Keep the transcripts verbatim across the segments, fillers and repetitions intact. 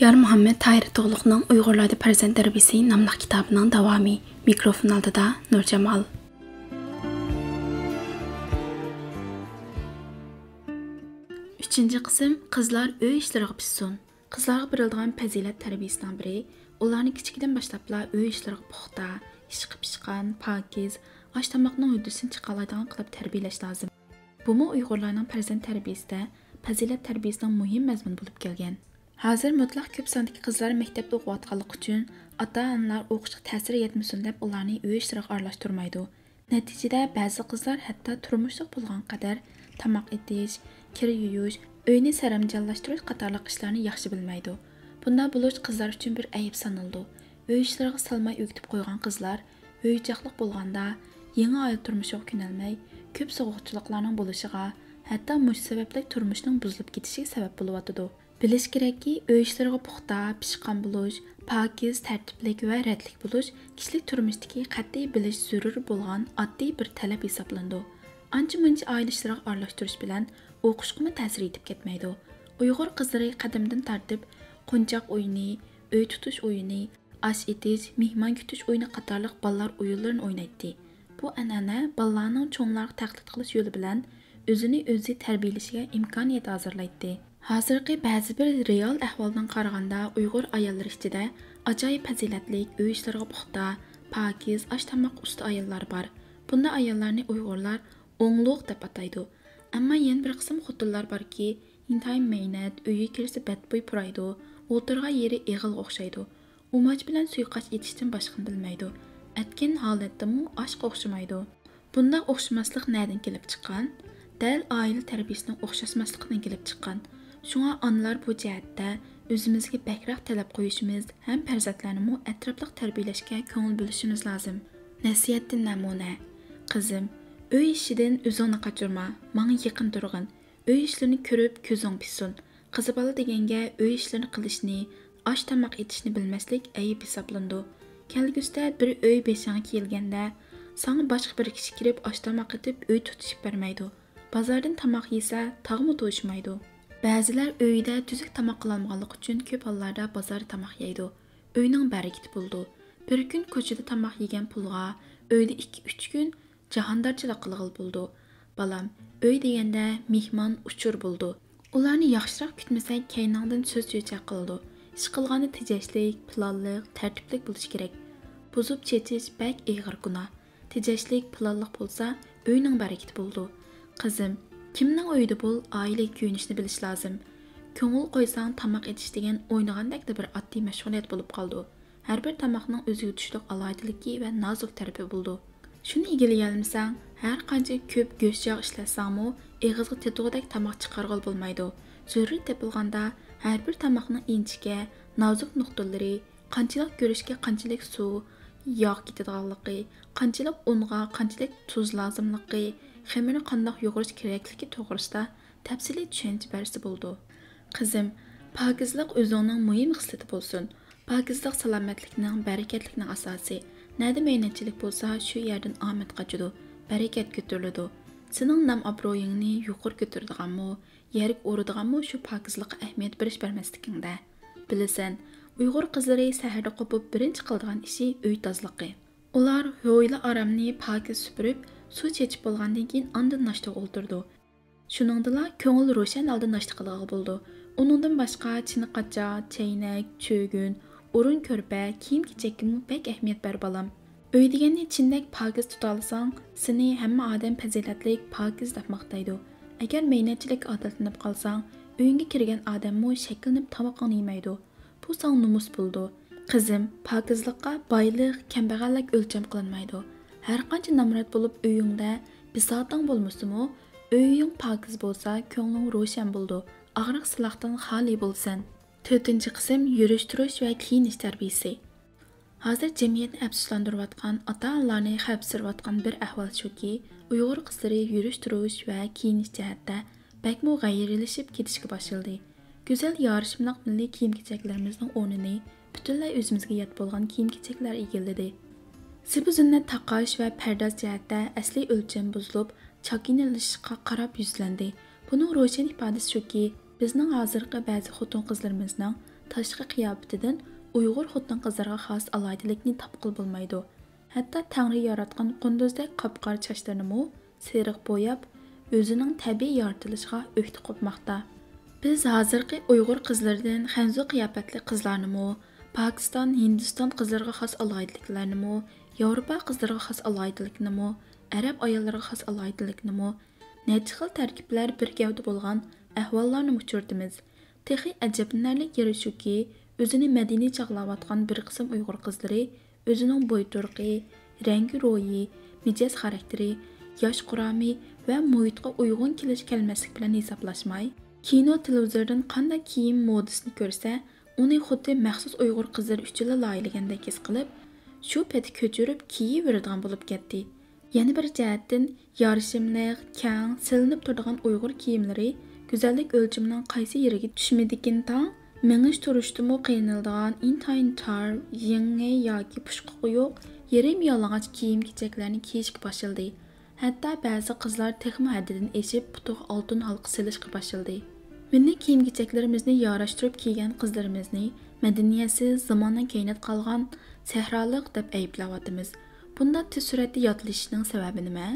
يار مۇھەممەد تاھىر تۇغلۇقنىڭ ئۇيغۇرلاردا پەرزەنت تەربىيىسى ناملىق كىتابىنىڭ داۋامى. مىكروفون ئالدىدا نۇرجامال. ئۈچىنچى قىسىم، قىزلار ئۆي ئىشلىرىغا پىشسۇن. قىزلارغا بېرىلىدىغان پەزىلەت تەربىيىسىنىڭ بىرى، ئۇلارنى كىچىكىدىن باشلاپلا ئۆي ئىشلىرىغا پۇختا، ئىشقا پىشقان، پاكىز، ئاش-تاماقنىڭ ھۆددىسىدىن چىقالايدىغان قىلىپ تەربىيەلەش لازىم. بۇمۇ ئۇيغۇرلارنىڭ پەرزەنت تەربىيىسىدە پەزىلەت تەربىيىسىنىڭ مۇھىم مەزمۇنى بولۇپ كەلگەن. ھازىر مۇتلەق كۆپ ساندىكى قىزلار مەكتەپتە ئوقۇۋاتقانلىقى ئۈچۈن، ئاتا-ئانىلار ئوقۇشقا تەسىر يەتمىسۇن دەپ، ئۇلارنى ئۆي ئىشلىرىغا ئارىلاشتۇرمايدۇ. نەتىجىدە، بەزى قىزلار ھەتتا تۇرمۇشلۇق بولغان قەدەر تاماق ئېتىش، كىر يۇيۇش، ئۆينى سەرەمجانلاشتۇرۇش قاتارلىق ئىشلارنى ياخشى بىلمەيدۇ. بۇنداق بولۇش قىزلار ئۈچۈن بىر ئەيىب سانىلىدۇ. ئۆي ئىشلىرىغا سالماي ئۆگىتىپ قويغان قىزلار ئۆي ئوچاقلىق بولغاندا، يېڭى ئائىلە تۇرمۇشىغا كۆنەلمەي، كۆپ سوغۇقچىلىقلارنىڭ بولۇشىغا، ھەتتا مۇشۇ سەۋەبلىك تۇرمۇشنىڭ بۇزۇلۇپ كېتىشىگە سەۋەب بولۇۋاتىدۇ. بىلىش كېرەككى، ئۆي ئىشلىرىغا پۇختا، پىشقان بولۇش، پاكىز، تەرتىپلىك ۋە رەتلىك بولۇش كىشىلىك تۇرمۇشتىكى قەتئىي بىلىش زۆرۈر بولغان ئاددىي بىر تەلەپ ھېسابلىنىدۇ. ئانچە-مۇنچە ئائىلە ئىشلىرىغا ئارىلاشتۇرۇش بىلەن ئوقۇشقىمۇ تەسىر يېتىپ كەتمەيدۇ. ئۇيغۇر قىزلىرى قەدىمدىن تارتىپ قونچاق ئويۇنى، ئۆي تۇتۇش ئويۇنى، ئاش ئېتىش، مېھمان كۈتۈش ئويۇنى قاتارلىق بالىلار ئويۇنلىرىنى ئوينايتتى. بۇ ئەنئەنە بالىلارنىڭ چوڭلارغا تەقلىد قىلىش يولى بىلەن ئۆزىنى ئۆزى تەربىيەلىشىگە ئىمكانىيەت ھازىرلايتتى. ھازىرقى بەزى بىر رېئال ئەھۋالدىن قارىغاندا، ئۇيغۇر ئاياللىرى ئىچىدە ئاجايىپ پەزىلەتلىك، ئۆي ئىشلىرىغا پۇختا، پاكىز، ئاش-تاماق ئۇستا ئاياللار بار. بۇنداق ئاياللارنى ئۇيغۇرلار ئوڭلۇق دەپ ئاتايدۇ. ئەمما يەنە بىر قىسىم خوتۇنلار باركى، ئىنتايىن مەينەت، ئۆيگە كىرسە بەتبۇي پۇرايدۇ، ئولتۇرغان يېرى ئېغىلغا ئوخشايدۇ. ئۇماچ بىلەن سۇيىقاش ئېتىشتىن باشقىنى بىلمەيدۇ. ئەتكەن ھالەتتىمۇ ئاشقا ئوخشىمايدۇ. بۇنداق ئوخشىماسلىق نەدىن كېلىپ چىققان؟ دەل ئائىلە تەربىيىسىنىڭ ئوخشاشماسلىقىدىن كېلىپ چىققان. شۇڭا ئانىلار بۇ جەھەتتە ئۆزىمىزگە بەكرەك تەلەپ قويۇشىمىز ھەم پەرزەنتلەرنىمۇ ئەتراپلىق تەربىيەلەشكە كۆڭۈل بۆلۈشىمىز لازىم. نەسىھەتتىن نەمۇنە. قىزىم، ئۆي ئىشىدىن ئۆزۈڭنى قاچۇرما، ماڭا يېقىن تۇرغىن. ئۆي ئىشلىرىنى كۆرۈپ كۆزۈڭ پىشسۇن. قىز بالا دېگەنگە ئۆي ئىشلىرىنى قىلىشنى، ئاش-تاماق ئېتىشنى بىلمەسلىك ئەيىب ھېسابلىنىدۇ. كەلگۈسىدە بىر ئۆي بېشىڭغا كەلگەندە، ساڭا باشقا بىر كىشى كىرىپ ئاش-تاماق ئېتىپ ئۆي تۇتۇشۇپ بەرمەيدۇ. بازاردىن تاماق يېسە، تاغمۇ توشىمايدۇ. بەزىلەر ئۆيىدە تۈزۈك تاماق قىلالمىغانلىقى ئۈچۈن كۆپ ھاللاردا بازاردا تاماق يەيدۇ. ئۆينىڭ بەرىكىتى بولىدۇ. بىر كۈن كوچىدا تاماق يېگەن پۇلغا ئۆيدە ئىككى-ئۈچ كۈن جاھاندارچىلىق قىلغىلى بولىدۇ. بالام، ئۆي دېگەندە مېھمان ئۇچۇر بولىدۇ. ئۇلارنى ياخشىراق كۈتمىسەك، كەينىڭدىن سۆز-چۆچەك قىلىدۇ. ئىش قىلغاندا تېجەشلىك، پىلانلىق، تەرتىپلىك بولۇش كېرەك. بۇزۇپ چېچىش بەك ئېغىر گۇناھ. تېجەشلىك، پىلانلىق بولسا، ئۆينىڭ بەرىكىتى بولىدۇ. قىزىم، كىمنىڭ ئۆيىدە بول، ئائىلىگە كۆيۈنۈشنى بىلىش لازىم. كۆڭۈل قويساڭ، تاماق ئېتىش دېگەن ئوينىغاندەكلا بىر ئاددىي مەشغۇلىيەت بولۇپ قالىدۇ. ھەر بىر تاماقنىڭ ئۆزىگە تۇشلۇق ئالاھىدىلىكى ۋە نازۇك تەرىپى بولىدۇ. شۇنى ئىگىلىيەلمىسەڭ، ھەر قانچە كۆپ گۆش-ياغ ئىشلەتسەڭمۇ، ئېغىزغا تېتىغۇدەك تاماق چىقارغىلى بولمايدۇ. زۆرۈر تېپىلغاندا، ھەر بىر تاماقنىڭ ئىنچىكە، نازۇك نۇقتىلىرى، قانچىلىك گۈرۈچكە قانچىلىك سۇ، ياغ كېتىدىغانلىقى، قانچىلىك ئۇنغا قانچىلىك تۇز لازىملىقى، خېمىرنى قانداق يۇغۇرۇش كېرەكلىكى توغرىسىدا تەپسىلىي چۈشەنچە بەرسە بولىدۇ. قىزىم، پاكىزلىق ئۆزۈڭنىڭ مۇھىم خىسلىتى بولسۇن. پاكىزلىق سالامەتلىكنىڭ، بەرىكەتلىكنىڭ ئاساسى. نەدە مەينەتچىلىك بولسا، شۇ يەردىن ئامەت قاچىدۇ، بەرىكەت كۆتۈرۈلىدۇ. سېنىڭ نام-ئابرۇيۇڭنى يۇقىرى كۆتۈرىدىغانمۇ، يەرگە ئۇرىدىغانمۇ شۇ پاكىزلىققا ئەھمىيەت بېرىش-بەرمەسلىكىڭدە. بىلىسەن، ئۇيغۇر قىزلىرى سەھەردە قوپۇپ بىرىنچى قىلىدىغان ئىشى ئۆي تازىلىقى. ئۇلار ھويلا-ئارامنى پاكىز سۈپۈرۈپ، سۇ چېچىپ بولغاندىن كېيىن ئاندىن ناشتىغا ئولتۇرىدۇ. شۇنىڭدىلا كۆڭۈل روشەن ھالدا ناشتا قىلغىلى بولىدۇ. ئۇنىڭدىن باشقا چىنە-قاچا، چەينەك، چۆگۈن، ئورۇن-كۆرپە، كىيىم-كېچەككىمۇ بەك ئەھمىيەت بەر، بالام. ئۆي دېگەننى چىندەك پاكىز تۇتالىساڭ، سېنى ھەممە ئادەم پەزىلەتلىك، پاكىز دەپ ماختايدۇ. ئەگەر مەينەتچىلىككە ئادەتلىنىپ قالساڭ، ئۆيۈڭگە كىرگەن ئادەممۇ شەكىللىنىپ تامىقىڭنى يېمەيدۇ. بۇ ساڭا نومۇس بولىدۇ. قىزىم، پاكىزلىققا بايلىق، كەمبەغەللىك ئۆلچەم قىلىنمايدۇ. ھەرقانچە نامرات بولۇپ ئۆيۈڭدە بىساتىڭ بولمىسىمۇ، ئۆيۈڭ پاكىز بولسا، كۆڭلۈڭ روشەن بولىدۇ، ئاغرىق-سىلاقتىن خالىي بولىسەن. تۆتىنچى قىسىم، يۈرۈش-تۇرۇش ۋە كىيىنىش تەربىيىسى. ھازىر جەمئىيەتنى ئەپسۇسلاندۇرۇۋاتقان، ئاتا-ئانىلارنى خەۋپسىرىۋاتقان بىر ئەھۋال شۇكى، ئۇيغۇر قىزلىرى يۈرۈش-تۇرۇش ۋە كىيىنىش جەھەتتە بەكمۇ غەيرىيلىشىپ كېتىشكە باشلىدى. گۈزەل يارىشىملىق مىللىي كىيىم-كېچەكلىرىمىزنىڭ ئورنىنى پۈتۈنلەي ئۆزىمىزگە يات بولغان كىيىم-كېچەكلەر ئىگىلىدى. زىبۇ-زىننەت تاقاش ۋە پەرداز جەھەتتە ئەسلىي ئۆلچەم بۇزۇلۇپ، چاكىنىلىشىشقا قاراپ يۈزلەندى. بۇنىڭ روشەن ئىپادىسى شۇكى، بىزنىڭ ھازىرقى بەزى خوتۇن-قىزلىرىمىزنىڭ تاشقى قىياپىتىدىن ئۇيغۇر خوتۇن-قىزلىرىغا خاس ئالاھىدىلىكنى تاپقىلى بولمايدۇ. ھەتتا تەڭرى ياراتقان قۇندۇزدەك قاپقارا چاچلىرىنىمۇ سېرىق بوياپ، ئۆزىنىڭ تەبىئىي يارىتىلىشىغا ئۆكتە قوپماقتا. بىز ھازىرقى ئۇيغۇر قىزلىرىدىن خەنزۇ قىياپەتلىك قىزلارنىمۇ، پاكىستان، ھىندىستان قىزلىرىغا خاس ئالاھىدىلىكلەرنىمۇ، ياۋروپا قىزلىرىغا خاس ئالاھىدىلىكنىمۇ، ئەرەب ئاياللىرىغا خاس ئالاھىدىلىكنىمۇ، نەچچە خىل تەركىبلەر بىر گەۋدە بولغان ئەھۋاللارنىمۇ ئۇچرىتىمىز. تېخى ئەجەبلىنەرلىك يېرى شۇكى، ئۆزىنى مەدەنىي چاغلاۋاتقان بىر قىسىم ئۇيغۇر قىزلىرى ئۆزىنىڭ بوي تۇرقى، رەڭگى روھى، مىجەز خاراكتېرى، ياش قۇرامى ۋە مۇھىتقا ئۇيغۇن كېلىش كەلمەسلىك بىلەن ھېسابلاشماي، كىنو، تېلېۋىزوردىن قانداق كىيىم مودىسىنى كۆرسە، ئۇنى خۇددى مەخسۇس ئۇيغۇر قىزلىرى ئۈچۈنلا لايىھىلىگەندەك ھېس قىلىپ، شۇ پېتى كۆچۈرۈپ كىيىۋېرىدىغان بولۇپ كەتتى. يەنە بىر جەھەتتىن، يارىشىملىق، كەڭ، سېلىنىپ تۇرىدىغان ئۇيغۇر كىيىملىرى گۈزەللىك ئۆلچىمىنىڭ قايسى يېرىگە چۈشمىدىكىن تاڭ، مېڭىش تۇرۇشتىمۇ قىينىلىدىغان ئىنتايىن تار، يېڭى ياكى پۇشقا قويۇق، يېرىم يالىڭاچ كىيىم-كېچەكلەرنى كىيىشكە باشلىدى. ھەتتا بەزى قىزلار تېخىمۇ ھەددىدىن ئېشىپ، پۇتىغا ئالتۇن ھالقا سېلىشقا باشلىدى. مىللىي كىيىم-كېچەكلىرىمىزنى ياراشتۇرۇپ كىيگەن قىزلىرىمىزنى مەدەنىيەتسىز، زاماننىڭ كەينىدە قالغان، سەھرالىق دەپ ئەيىبلەۋاتىمىز. بۇنداق تېز سۈرئەتتە ياتلىشىشنىڭ سەۋەبى نېمە؟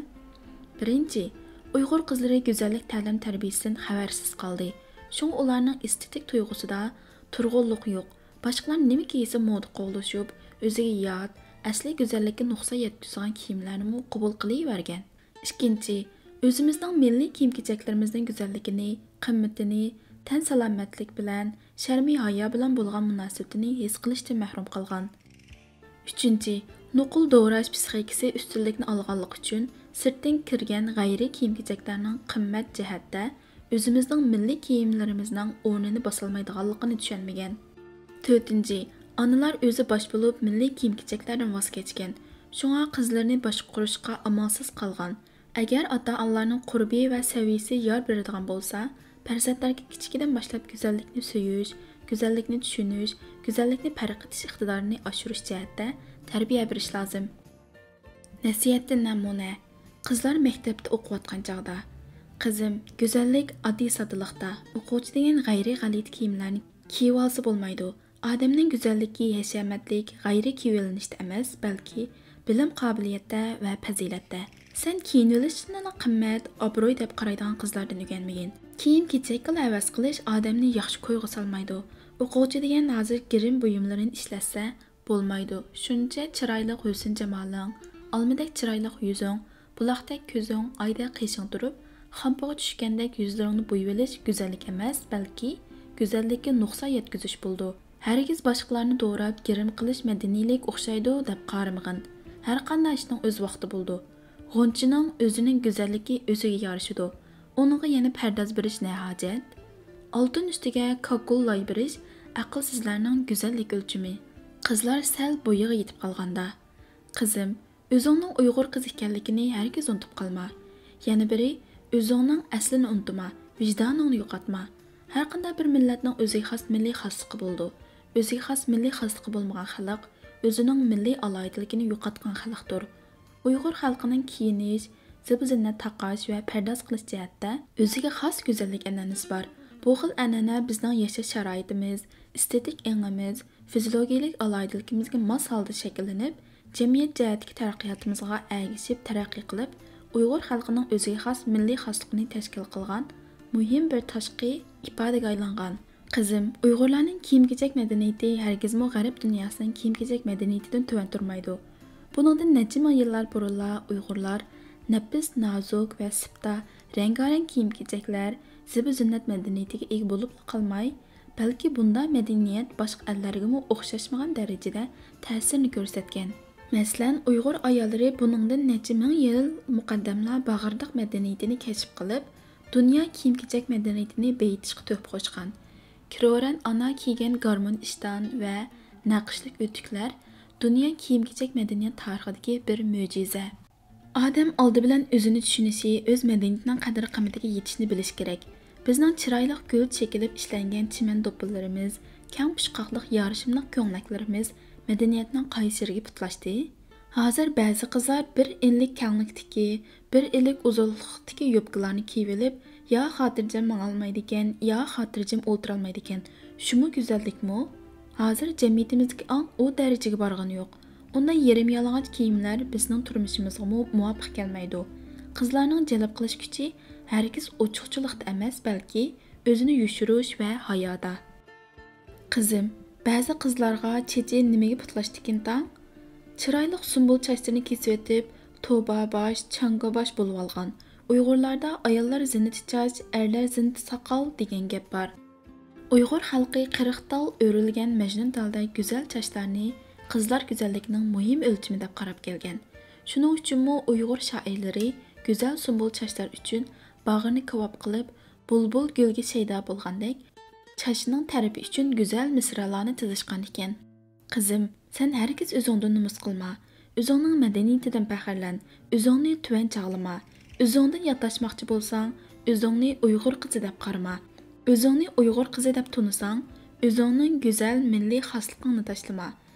بىرىنچى، ئۇيغۇر قىزلىرى گۈزەللىك تەلىم-تەربىيەسىدىن خەۋەرسىز قالدى. شۇڭا ئۇلارنىڭ ئېستېتىك تۇيغۇسىدا تۇرغۇنلۇق يوق. باشقىلار نېمە كىيسە مودا قوغلىشىپ، ئۆزىگە يات، ئەسلى گۈزەللىككە نۇقسان يەتكۈزىدىغان كىيىملەرنىمۇ قوبۇل قىلىۋەرگەن. ئىككىنچى، ئۆزىمىزنىڭ مىللىي كىيىم-كېچەكلىرىمىزنىڭ گۈزەللىكىنى، قىممىتىنى، تەن سالامەتلىك بىلەن، شەرمى ھايا بىلەن بولغان مۇناسىۋىتىنى ھېس قىلىشتىن مەھرۇم قالغان. ئۈچىنچى، نوقۇل دوراش پىسخىكىسى ئۈستۈنلۈكنى ئالغانلىقى ئۈچۈن، سىرتتىن كىرگەن غەيرىي كىيىم-كېچەكلەرنىڭ قىممەت جەھەتتە ئۆزىمىزنىڭ مىللىي كىيىملىرىمىزنىڭ ئورنىنى باسالمايدىغانلىقىنى چۈشەنمىگەن. تۆتىنچى، ئانىلار ئۆزى باش بولۇپ مىللىي كىيىم-كېچەكلەردىن ۋاز كەچكەن. شۇڭا قىزلىرىنى باشقۇرۇشقا ئامالسىز قالغان. ئەگەر ئاتا-ئانىلارنىڭ قۇربى ۋە سەۋىيىسى يار بېرىدىغان بولسا، پەرزەنتلەرگە كىچىكىدىن باشلاپ گۈزەللىكنى سۆيۈش، گۈزەللىكنى چۈشىنىش، گۈزەللىكنى پەرق ئېتىش ئىقتىدارىنى ئاشۇرۇش جەھەتتە تەربىيە بېرىش لازىم. نەسىھەتتىن نەمۇنە. قىزلار مەكتەپتە ئوقۇۋاتقان چاغدا، قىزىم، گۈزەللىك ئاددىي-ساددىلىقتا، ئوقۇغۇچى دېگەن غەيرىي غەلىتە كىيىملەرنى كىيىۋالسا بولمايدۇ. ئادەمنىڭ گۈزەللىكى ھەشەمەتلىك، غەيرىي كىيىۋېلىنىشتە ئەمەس، بەلكى بىلىم، قابىلىيەتتە ۋە پەزىلەتتە. سەن كىيىنىۋېلىشتىنلا قىممەت، ئابرۇي دەپ قارايدىغان قىزلاردىن ئۆگەنمىگىن. كىيىم-كېچەككىلا ھەۋەس قىلىش ئادەمنى ياخشى كويغا سالمايدۇ. ئوقۇغۇچى دېگەن ھازىر گىرىم بۇيۇملىرىنى ئىشلەتسە، بولمايدۇ. شۇنچە چىرايلىق ھۆسن-جامالىڭ، ئالمىدەك چىرايلىق يۈزۈڭ، بۇلاقتەك كۆزۈڭ، ئايدەك قېشىڭ تۇرۇپ، خامپىغا چۈشكەندەك يۈزلىرىڭنى بويىۋېلىش گۈزەللىك ئەمەس، بەلكى گۈزەللىككە نۇقسان يەتكۈزۈش بولىدۇ. ھەرگىز باشقىلارنى دوراپ، گىرىم قىلىش مەدەنىيلىك ئوخشايدۇ دەپ قارىمىغىن. ھەرقانداق ئىشنىڭ ئۆز ۋاقتى بولىدۇ. غۇنچىنىڭ ئۆزىنىڭ گۈزەللىكى ئۆزىگە يارىشىدۇ. ئۇنىڭغا يەنە پەرداز بېرىش نە ھاجەت؟ ئالتۇن ئۈستىگە كاكۇل لاي بېرىش ئەقىلسىزلەرنىڭ گۈزەللىك ئۆلچىمى. قىزلار سەل بويىغا يېتىپ قالغاندا، قىزىم، ئۆزۈڭنىڭ ئۇيغۇر قىزى ئىكەنلىكىنى ھەرگىز ئۇنتۇپ قالما. يەنە بىرى، ئۆزۈڭنىڭ ئەسلىنى ئۇنتۇما، ۋىجدانىڭنى يوقاتما. ھەرقانداق بىر مىللەتنىڭ ئۆزىگە خاس مىللىي خاسلىقى بولىدۇ. ئۆزىگە خاس مىللىي خاسلىقى بولمىغان خەلق ئۆزىنىڭ مىللىي ئالاھىدىلىكىنى يوقاتقان خەلقتۇر. ئۇيغۇر خەلقىنىڭ كىيىنىش، زىبۇ-زىننەت تاقاش ۋە پەرداز قىلىش جەھەتتە ئۆزىگە خاس گۈزەللىك ئەنئەنىسى بار. بۇ خىل ئەنئەنە بىزنىڭ ياشاش شارائىتىمىز، ئېستېتىك ئېڭىمىز، فىزىيولوگىيەلىك ئالاھىدىلىكىمىزگە ماس ھالدا شەكىللىنىپ، جەمئىيەت جەھەتتىكى تەرەققىياتىمىزغا ئەگىشىپ تەرەققىي قىلىپ، ئۇيغۇر خەلقىنىڭ ئۆزىگە خاس مىللىي خاسلىقىنى تەشكىل قىلغان مۇھىم بىر تاشقى ئىپادىگە ئايلانغان. قىزىم، ئۇيغۇرلارنىڭ كىيىم-كېچەك مەدەنىيىتى ھەرگىزمۇ غەرب دۇنياسىنىڭ كىيىم-كېچەك مەدەنىيىتىدىن تۆۋەن تۇرمايدۇ. بۇنىڭدىن نەچچە مىڭ يىللار بۇرۇنلا ئۇيغۇرلار نەپىس، نازۇك ۋە سىپتا، رەڭگارەڭ كىيىم-كېچەكلەر، زىبۇ-زىننەت مەدەنىيىتىگە ئىگە بولۇپلا قالماي، بەلكى بۇنداق مەدەنىيەت باشقا ئەللەرگىمۇ ئوخشاشمىغان دەرىجىدە تەسىرىنى كۆرسەتكەن. مەسىلەن، ئۇيغۇر ئاياللىرى بۇنىڭدىن نەچچە مىڭ يىل مۇقەددەملا باغىرداق مەدەنىيىتىنى كەشىپ قىلىپ، دۇنيا كىيىم-كېچەك مەدەنىيىتىنى بېيىتىشقا تۆھپە قوشقان. كىرورەن ئانا كىيگەن گارمون ئىشتان ۋە نەقىشلىك ئۆتۈكلەر دۇنيا كىيىم-كېچەك مەدەنىيەت تارىخىدىكى بىر مۆجىزە. ئادەم ئالدى بىلەن ئۆزىنى چۈشىنىشى، ئۆز مەدەنىيىتىنىڭ قەدىر-قىممىتىگە يېتىشنى بىلىشى كېرەك. بىزنىڭ چىرايلىق گۈل چېكىلىپ ئىشلەنگەن چىمەن دوپپىلىرىمىز، كەڭ پۇچقاقلىق يارىشىملىق كۆڭلەكلىرىمىز مەدەنىيەتنىڭ قايسى يېرىگە پۇتلاشتى؟ ھازىر بەزى قىزلار بىر ئىنىلىك كەڭلىكتىكى، بىر ئىلىك ئۇزۇنلۇقتىكى يوپكىلارنى كىيىۋېلىپ، يا خاتىرجەم ماڭالمايدىكەن، يا خاتىرجەم ئولتۇرالمايدىكەن. شۇمۇ گۈزەللىكمۇ؟ ھازىر جەمئىيىتىمىزدىكى ئاڭ ئۇ دەرىجىگە بارغىنى يوق. ئۇنداق يېرىم يالىڭاچ كىيىملەر بىزنىڭ تۇرمۇشىمىزغىمۇ مۇۋاپىق كەلمەيدۇ. قىزلارنىڭ جەلپ قىلىش كۈچى ھەرگىز ئوچۇقچىلىقتا ئەمەس، بەلكى ئۆزىنى يوشۇرۇش ۋە ھايادا. قىزىم، بەزى قىزلارغا چېچى نېمىگە پۇتلاشتىكىن تاڭ؟ چىرايلىق سۇمبۇل چاچلىرىنى كېسىۋېتىپ، توبا باش، چاڭگا باش بولۇۋالغان. ئۇيغۇرلاردا «ئاياللار زىننىتى چاچ، ئەرلەر زىننىتى ساقال» دېگەن گەپ بار. ئۇيغۇر خەلقى قىرىق تال ئۆرۈلگەن مەجنۇن تالدەك گۈزەل چاچلارنى قىزلار گۈزەللىكىنىڭ مۇھىم ئۆلچىمى دەپ قاراپ كەلگەن. شۇنىڭ ئۈچۈنمۇ ئۇيغۇر شائىرلىرى گۈزەل سۇمبۇل چاچلار ئۈچۈن باغرىنى كاۋاپ قىلىپ، بۇلبۇل گۈلگە شەيدا بولغاندەك، چاچنىڭ تەرىپى ئۈچۈن گۈزەل مىسرالارنى تىزىشقان ئىكەن. قىزىم، سەن ھەرگىز ئۆزۈڭدىن نومۇس قىلما. ئۆزۈڭنىڭ مەدەنىيىتىدىن پەخىرلەن. ئۆزۈڭنى تۆۋەن چاغلىما. ئۆزۈڭدىن ياتلاشماقچى بولساڭ، ئۆزۈڭنى ئۇيغۇر قىزى دەپ قارىما. ئۆزۈڭنى ئۇيغۇر قىزى دەپ تونۇساڭ، ئۆزۈڭنىڭ گۈزەل مىللىي خاسلىقىڭنى تاشلىما.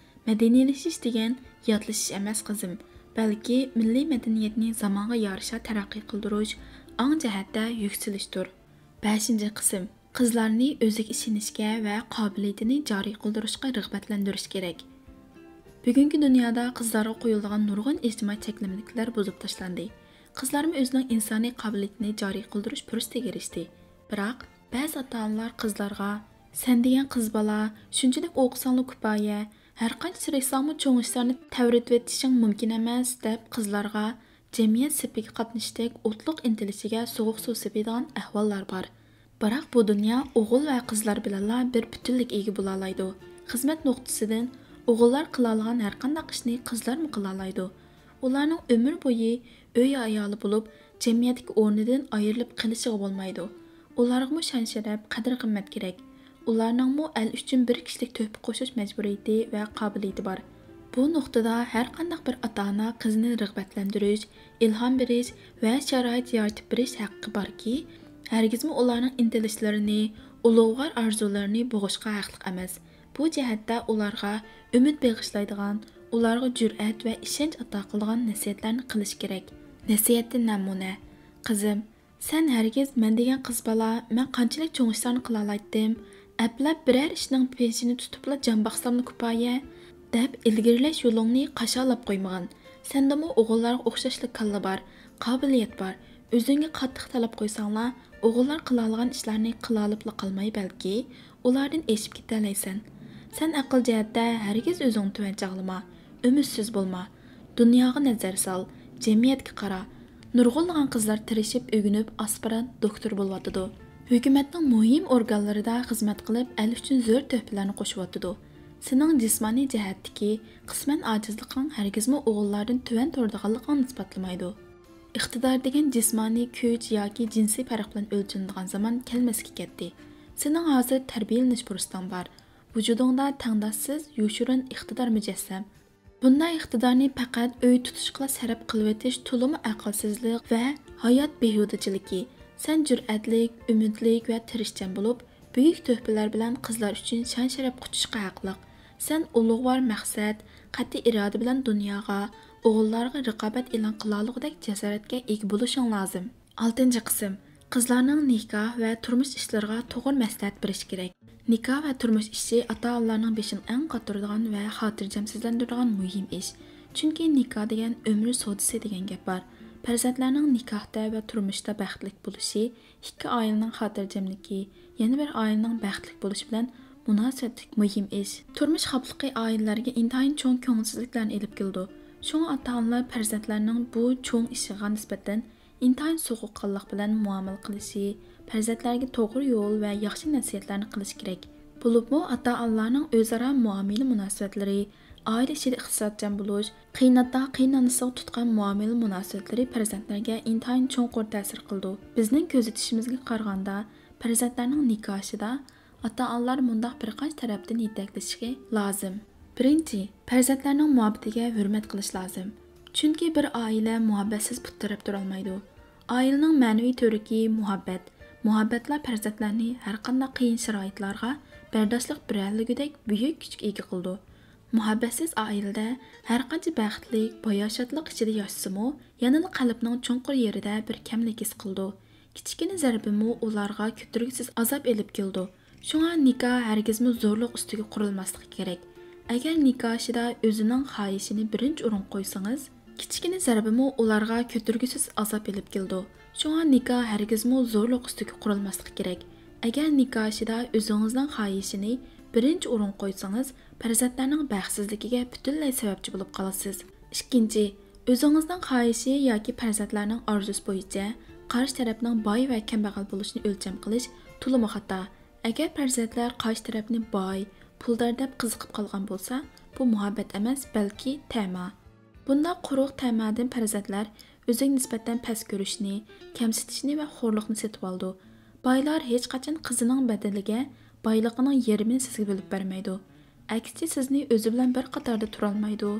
مەدەنىيلىشىش دېگەن ياتلىشىش ئەمەس، قىزىم، بەلكى مىللىي مەدەنىيەتنى زامانغا يارىشا تەرەققىي قىلدۇرۇش، ئاڭ جەھەتتە يۈكسىلىشتۇر. بەشىنچى قىسىم، قىزلارنى ئۆزىگە ئىشىنىشكە ۋە قابىلىيىتىنى جارى قىلدۇرۇشقا رىغبەتلەندۈرۈش كېرەك. بۈگۈنكى دۇنيادا قىزلارغا قويۇلىدىغان نۇرغۇن ئىجتىمائىي چەكلىمىلىكلەر بۇزۇپ تاشلاندى. قىزلارمۇ ئۆزىنىڭ ئىنسانىي قابىلىيىتىنى جارى قىلدۇرۇش پۇرسىتىگە ئېرىشتى. بىراق، بەزى ئاتا-ئانىلار قىزلارغا، «سەن دېگەن قىز بالا، شۇنچىلىك ئوقۇساڭلا كۇپايە، ھەرقانچە تىرىشساڭمۇ چوڭ ئىشلارنى تەۋرىتىۋېتىشىڭ مۇمكىن ئەمەس» دەپ، قىزلارغا جەمئىيەت سېپىگە قاتنىشىشتەك ئوتلۇق ئىنتىلىشىگە سوغۇق سۇ سېپىدىغان ئەھۋاللار بار. بىراق بۇ دۇنيا ئوغۇل ۋە قىزلار بىلەنلا بىر پۈتۈنلۈك ئىگە بولالايدۇ. خىزمەت نۇقتىسىدىن ئوغۇللار قىلالىغان ھەرقانداق ئىشنى قىزلارمۇ قىلالايدۇ. ئۇلارنىڭ ئۆمۈر بويى ئۆي ئايالى بولۇپ، جەمئىيەتتىكى ئورنىدىن ئايرىلىپ قېلىشىغا بولمايدۇ. ئۇلارغىمۇ شان-شەرەپ، قەدىر-قىممەت كېرەك. ئۇلارنىڭمۇ ئەل ئۈچۈن بىر كىشىلىك تۆھپە قوشۇش مەجبۇرىيىتى ۋە قابىلىيىتى بار. بۇ نۇقتىدا ھەرقانداق بىر ئاتا-ئانا قىزىنى رىغبەتلەندۈرۈش، ئىلھام بېرىش ۋە شارائىت يارىتىپ بېرىش ھەققى باركى، ھەرگىزمۇ ئۇلارنىڭ ئىنتىلىشلىرىنى، ئۇلۇغۋار ئارزۇلىرىنى بوغۇشقا ھەقلىق ئەمەس. بۇ جەھەتتە ئۇلارغا ئۈمىد بېغىشلايدىغان، ئۇلارغا جۈرئەت ۋە ئىشەنچ ئاتا قىلىدىغان نەسىھەتلەرنى قىلىش كېرەك. نەسىھەتتىن نەمۇنە. قىزىم، سەن ھەرگىز «مەن دېگەن قىز بالا، مەن قانچىلىك چوڭ ئىشلارنى قىلالايتتىم، ئەپلەپ بىرەر ئىشنىڭ پېشىنى تۇتۇپلا جان باقساملا كۇپايە» دەپ ئىلگىرىلەش يولۇڭنى قاشالاپ قويمىغىن. سەندىمۇ ئوغۇللارغا ئوخشاشلا كاللا بار، قابىلىيەت بار. ئۆزۈڭگە قاتتىق تەلەپ قويساڭلا، ئوغۇللار قىلالىغان ئىشلارنى قىلالىپلا قالماي، بەلكى ئۇلاردىن ئېشىپ كېتەلەيسەن. سەن ئەقىل جەھەتتە ھەرگىز ئۆزۈڭنى تۆۋەن چاغلىما، ئۈمىدسىز بولما. دۇنياغا نەزەر سال، جەمئىيەتكە قارا. نۇرغۇنلىغان قىزلار تىرىشىپ، ئۆگىنىپ، ئاسپىرانت، دوكتور بولۇۋاتىدۇ. ھۆكۈمەتنىڭ مۇھىم ئورگانلىرىدا خىزمەت قىلىپ، ئەل ئۈچۈن زور تۆھپىلەرنى قوشۇۋاتىدۇ. سېنىڭ جىسمانىي جەھەتتىكى قىسمەن ئاجىزلىقىڭ ھەرگىزمۇ ئوغۇللاردىن تۆۋەن تۇرىدىغانلىقىڭنى ئىسپاتلىمايدۇ. ئىقتىدار دېگەن جىسمانىي كۈچ ياكى جىنسىي پەرق بىلەن ئۆلچىنىدىغان زامان كەلمەسكە كەتتى. سېنىڭ ھازىر تەربىيەلىنىش پۇرسىتىڭ بار. ۋۇجۇدۇڭدا تەڭداشسىز، يوشۇرۇن ئىقتىدار مۇجەسسەم. بۇنداق ئىقتىدارنى پەقەت ئۆي تۇتۇشقىلا سەرپ قىلىۋېتىش تولىمۇ ئەقىلسىزلىق ۋە ھايات بىھۇدىچىلىكى. سەن جۈرئەتلىك، ئۈمىدلىك ۋە تىرىشچان بولۇپ، بۈيۈك تۆھپىلەر بىلەن قىزلار ئۈچۈن شان-شەرەپ قۇچۇشقا ھەقلىق. سەن ئۇلۇغۋار مەقسەت، قەتئىي ئىرادە بىلەن دۇنياغا، ئوغۇللارغا رىقابەت ئېلان قىلالىغۇدەك جاسارەتكە ئىگە بولۇشۇڭ لازىم. ئالتىنچى قىسىم، قىزلارنىڭ نىكاھ ۋە تۇرمۇش ئىشلىرىغا توغرا مەسلىھەت بېرىش كېرەك. نىكاھ ۋە تۇرمۇش ئىشى ئاتا-ئانىلارنىڭ بېشىنى ئەڭ قاتۇرىدىغان ۋە خاتىرجەمسىزلەندۈرىدىغان مۇھىم ئىش. چۈنكى نىكاھ دېگەن ئۆمۈر سودىسى دېگەن گەپ بار. پەرزەنتلەرنىڭ نىكاھتا ۋە تۇرمۇشتا بەختلىك بولۇشى ئىككى ئائىلىنىڭ خاتىرجەملىكى، يەنە بىر ئائىلىنىڭ بەختلىك بولۇشى بىلەن مۇناسىۋەتلىك مۇھىم ئىش. تۇرمۇش خاپىلىقى ئائىلىلەرگە ئىنتايىن چوڭ كۆڭۈلسىزلىكلەرنى ئېلىپ كېلىدۇ. شۇڭا ئاتا-ئانىلار پەرزەنتلەرنىڭ بۇ چوڭ ئىشىغا نىسبەتەن ئىنتايىن سوغۇققانلىق بىلەن مۇئامىلە قىلىشى، پەرزەنتلەرگە توغرا يول ۋە ياخشى نەسىھەتلەرنى قىلىشى كېرەك. بولۇپمۇ ئاتا-ئانىلارنىڭ ئۆزئارا مۇئامىلە مۇناسىۋەتلىرى، ئائىلە ئىچىدە ئىقتىسادچان بولۇش، قىيناتتا قېيىنئانىسىغا تۇتقان مۇئامىلە مۇناسىۋەتلىرى پەرزەنتلەرگە ئىنتايىن چوڭقۇر تەسىر قىلىدۇ. بىزنىڭ كۆزىتىشىمىزگە قارىغاندا، پەرزەنتلەرنىڭ نىكاھىدا ئاتا-ئانىلار مۇنداق بىر قانچە تەرەپتىن يېتەكلىشىشى لازىم. بىرىنچى، پەرزەنتلەرنىڭ مۇھەببىتىگە ھۆرمەت قىلىش لازىم. چۈنكى بىر ئائىلە مۇھەببەتسىز پۇت تىرەپ تۇرالمايدۇ. ئائىلىنىڭ مەنىۋى تۈۋرۈكى مۇھەببەت. مۇھەببەتلا پەرزەنتلەرنى ھەرقانداق قىيىن شارائىتلارغا بەرداشلىق بېرەلىگۈدەك بۈيۈك كۈچكە ئىگە قىلىدۇ. مۇھەببەتسىز ئائىلىدە ھەرقانچە بەختلىك، باياشاتلىق ئىچىدە ياشىسىمۇ، يەنىلا قەلبنىڭ چوڭقۇر يېرىدە بىر كەملىك ھېس قىلىدۇ. كىچىككىنە زەربىمۇ ئۇلارغا كۆتۈرگۈسىز ئازاب ئېلىپ كېلىدۇ. شۇڭا نىكاھ ھەرگىزمۇ زورلۇق ئۈستىگە قۇرۇلماسلىقى كېرەك. ئەگەر نىكاھ ئىشىدا ئۆزىنىڭ خاھىشىنى بىرىنچى ئورۇنغا قويسىڭىز، كىچىككىنە زەربىمۇ ئۇلارغا كۆتۈرگۈسىز ئازاب ئېلىپ كېلىدۇ. شۇڭا نىكاھ ھەرگىزمۇ زورلۇق ئۈستىگە قۇرۇلماسلىقى كېرەك. ئەگەر نىكاھ ئىشىدا ئۆزىڭىزنىڭ خاھىشىنى بىرىنچى ئورۇنغا قويسىڭىز، پەرزەنتلەرنىڭ بەختسىزلىكىگە پۈتۈنلەي سەۋەبچى بولۇپ قالىسىز. ئىككىنچى، ئۆزىڭىزنىڭ خاھىشى ياكى پەرزەنتلەرنىڭ ئارزۇسى بويىچە قارشى تەرەپنىڭ باي ۋە كەمبەغەل بولۇشىنى ئۆلچەم قىلىش تولىمۇ خاتا. ئەگەر پەرزەنتلەر قارشى تەرەپنى باي، پۇلدار دەپ قىزىقىپ قالغان بولسا، بۇ مۇھەببەت ئەمەس، بەلكى تەما. بۇنداق قۇرۇق تەمادىن پەرزەنتلەر ئۆزىگە نىسبەتەن پەس كۆرۈشنى، كەمسىتىشنى ۋە خورلۇقنى سېتىۋالىدۇ. بايلار ھېچقاچان قىزىنىڭ بەدىلىگە بايلىقىنىڭ يېرىمىنى سىزگە بۆلۈپ بەرمەيدۇ. ئەكسىچە، سىزنى ئۆزى بىلەن بىر قاتاردا تۇرالمايدۇ،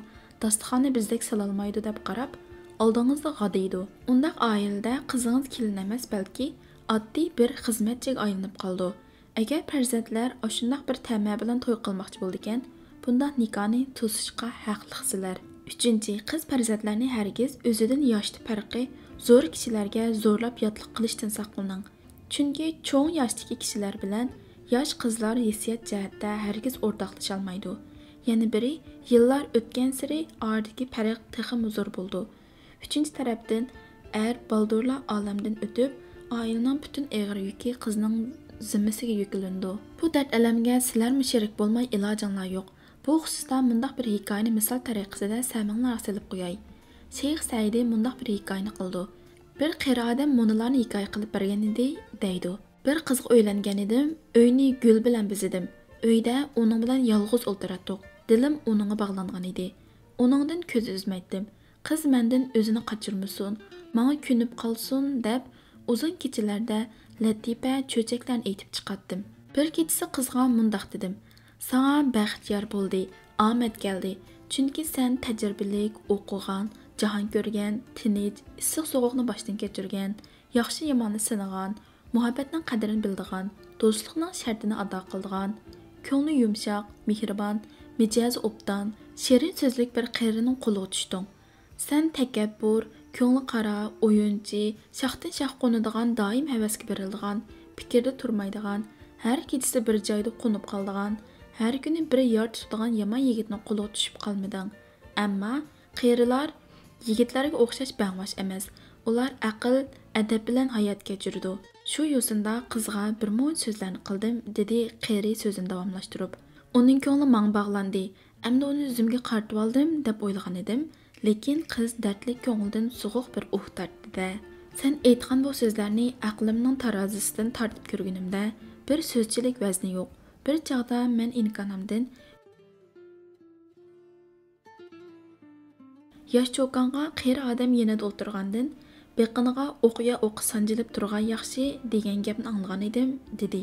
داستىخاننى بىزدەك سالالمايدۇ دەپ قاراپ، ئالدىڭىزدا غادىيدۇ. ئۇنداق ئائىلىدە قىزىڭىز كېلىن ئەمەس، بەلكى ئاددىي بىر خىزمەتچىگە ئايلىنىپ قالىدۇ. ئەگەر پەرزەنتلەر ئاشۇنداق بىر تەمە بىلەن توي قىلماقچى بولىدىكەن، بۇنداق نىكاھنى توسۇشقا ھەقلىقسىلەر. ئۈچىنچى، قىز پەرزەنتلەرنى ھەرگىز ئۆزىدىن ياشتا پەرقى زور كىشىلەرگە زورلاپ ياتلىق قىلىشتىن ساقلىنىڭ. چۈنكى چوڭ ياشتىكى كىشىلەر بىلەن ياش قىزلار ھېسسىيات جەھەتتە ھەرگىز ئورتاقلىشالمايدۇ. يەنە بىرى، يىللار ئۆتكەنسېرى ئارىدىكى پەرق تېخىمۇ زور بولىدۇ. ئۈچىنچى تەرەپتىن، ئەر بالدۇرلا ئالەمدىن ئۆتۈپ، ئائىلىنىڭ پۈتۈن ئېغىر يۈكى قىزنىڭ زىممىسىگە يۈكلىنىدۇ. بۇ دەرد-ئەلەمگە سىلەرمۇ شېرىك بولماي ئىلاجىڭلار يوق. بۇ خۇسۇستا مۇنداق بىر ھېكايىنى مىسال تەرىقىسىدە سەمىڭلارغا سېلىپ قوياي. شەيخ سەئىدى مۇنداق بىر ھېكايىنى قىلىدۇ. بىر قېرى ئادەم مۇنۇلارنى ھېكايە قىلىپ بەرگەن ئىدى، دەيدۇ. بىر قىزغا ئۆيلەنگەن ئىدىم، ئۆينى گۈل بىلەن بېزىدىم. ئۆيدە ئۇنىڭ بىلەن يالغۇز ئولتۇراتتۇق. دىلىم ئۇنىڭغا باغلانغان ئىدى. ئۇنىڭدىن كۆز ئۈزمەيتتىم. قىز مەندىن ئۆزىنى قاچۇرمىسۇن، ماڭا كۆنۈپ قالسۇن دەپ، ئۇزۇن كېچىلەردە لەتىپە، چۆچەكلەرنى ئېيتىپ چىقاتتىم. بىر كېچىسى قىزغا مۇنداق دېدىم: «ساڭا بەخت يار بولدى، ئامەت كەلدى. چۈنكى سەن تەجرىبىلىك، ئوقۇغان، جاھان كۆرگەن، تىنچ، ئىسسىق-سوغۇقنى باشتىن كەچۈرگەن، ياخشى-ياماننى سىنىغان، مۇھەببەتنىڭ قەدرىنى بىلىدىغان، دوستلۇقنىڭ شەرتىنى ئادا قىلىدىغان، كۆڭلى يۇمشاق، مېھرىبان، مىجەزى ئوبدان، شېرىن سۆزلۈك بىر قېرىنىڭ قولىغا چۈشتۈڭ. سەن تەكەببۇر، كۆڭلى قارا، ئويۇنچى، شاختىن-شاخ قونىدىغان، دائىم ھەۋەسكە بېرىلىدىغان، پىكىردە تۇرمايدىغان، ھەر كېچىسى بىر جايدا قونۇپ قالىدىغان، ھەر كۈنى بىر يار تۇتىدىغان يامان يىگىتنىڭ قولىغا چۈشۈپ قالمىدىڭ. ئەمما قېرىلار يىگىتلەرگە ئوخشاش بەڭۋاش ئەمەس. ئۇلار ئەقىل، ئەدەپ بىلەن ھايات كەچۈرىدۇ. شۇ يوسۇندا قىزغا بىر مۇنچە سۆزلەرنى قىلدىم»، دېدى قېرى سۆزىنى داۋاملاشتۇرۇپ. ئۇنىڭ كۆڭلى ماڭا باغلاندى. ئەمدى ئۇنى ئۆزۈمگە قارىتىۋالدىم دەپ ئويلىغان ئىدىم، لېكىن قىز دەردلىك كۆڭلىدىن سوغۇق بىر ئۇھ تارتتى-دە، سەن ئېيتقان بۇ سۆزلەرنى ئەقلىمنىڭ تارازىسىدىن تارتىپ كۆرگىنىمدە بىر سۆزچىلىك ۋەزنى يوق. بىر چاغدا مەن ئىنكانامدىن ياش چوكانغا قېرى ئادەم يېنىدا ئولتۇرغاندىن، بېقىنىغا ئوقيا ئوقى سانجىلىپ تۇرغان ياخشى دېگەن گەپنى ئاڭلىغان ئىدىم، دېدى.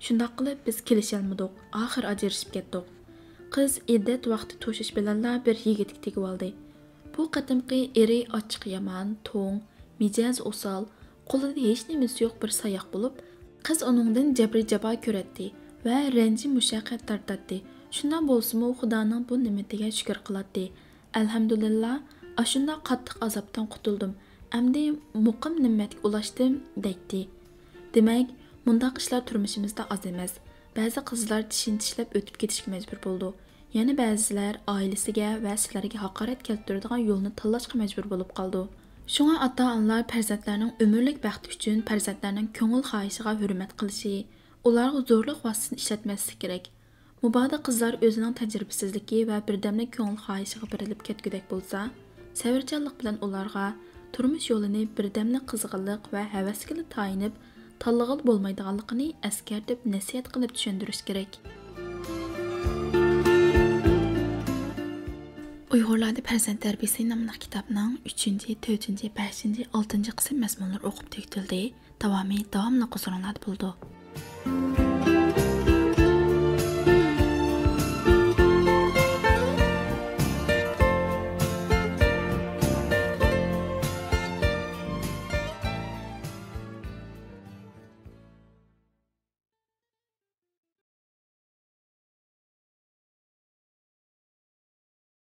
شۇنداق قىلىپ بىز كېلىشەلمىدۇق، ئاخىر ئاجرىشىپ كەتتۇق. قىز ئىددەت ۋاقتى توشۇش بىلەنلا بىر يىگىتكە تېگىۋالدى. بۇ قېتىمقى ئېرى ئاچچىقى يامان، توڭ، مىجەزى ئوسال، قولىدا ھېچنېمىسى يوق بىر ساياق بولۇپ، قىز ئۇنىڭدىن جەبرى جاپا كۆرەتتى ۋە رەنجى مۇشەققەت تارتاتتى. شۇنداق بولسىمۇ خۇدانىڭ بۇ نېمىتىگە شۈكۈر قىلاتتى. ئەلھەمدۇلىللا، ئاشۇنداق قاتتىق ئازابتىن قۇتۇلدۇم. ئەمدى مۇقىم نېمەتكە ئۇلاشتىم، دەيتتى. دېمەك، مۇنداق ئىشلار تۇرمۇشىمىزدا ئاز ئەمەس. بەزى قىزلار چىشىنى چىشلەپ ئۆتۈپ كېتىشكە مەجبۇر بولىدۇ. يەنە بەزىلەر ئائىلىسىگە ۋە سىلەرگە ھاقارەت كەلتۈرىدىغان يولنى تاللاشقا مەجبۇر بولۇپ قالىدۇ. شۇڭا ئاتا-ئانىلار پەرزەنتلەرنىڭ ئۆمۈرلۈك بەختى ئۈچۈن پەرزەنتلەرنىڭ كۆڭۈل خاھىشىغا ھۆرمەت قىلىشى، ئۇلارغا زورلۇق ۋاسىتىسىنى ئىشلەتمەسلىكى كېرەك. مۇبادا قىزلار ئۆزىنىڭ تەجرىبىسىزلىكى ۋە بىردەملىك كۆڭۈل خاھىشىغا بېرىلىپ كەتكۈدەك بولسا، سەۋرچانلىق بىلەن ئۇلارغا تۇرمۇش يولىنى بىردەملىك قىزغىنلىق ۋە ھەۋەسكىلا تايىنىپ تاللىغىلى بولمايدىغانلىقىنى ئەسكەرتىپ، نەسىھەت قىلىپ چۈشەندۈرۈش كېرەك. ئۇيغۇرلاردا پەرزەنت تەربىيىسى ناملىق كىتابنىڭ ئۈچىنچى، تۆتىنچى، بەشىنچى، ئالتىنچى قىسىم مەزمۇنلىرى ئوقۇپ تۈگىتىلدى. داۋامى داۋاملىق ھۇزۇرۇڭلاردا بولىدۇ.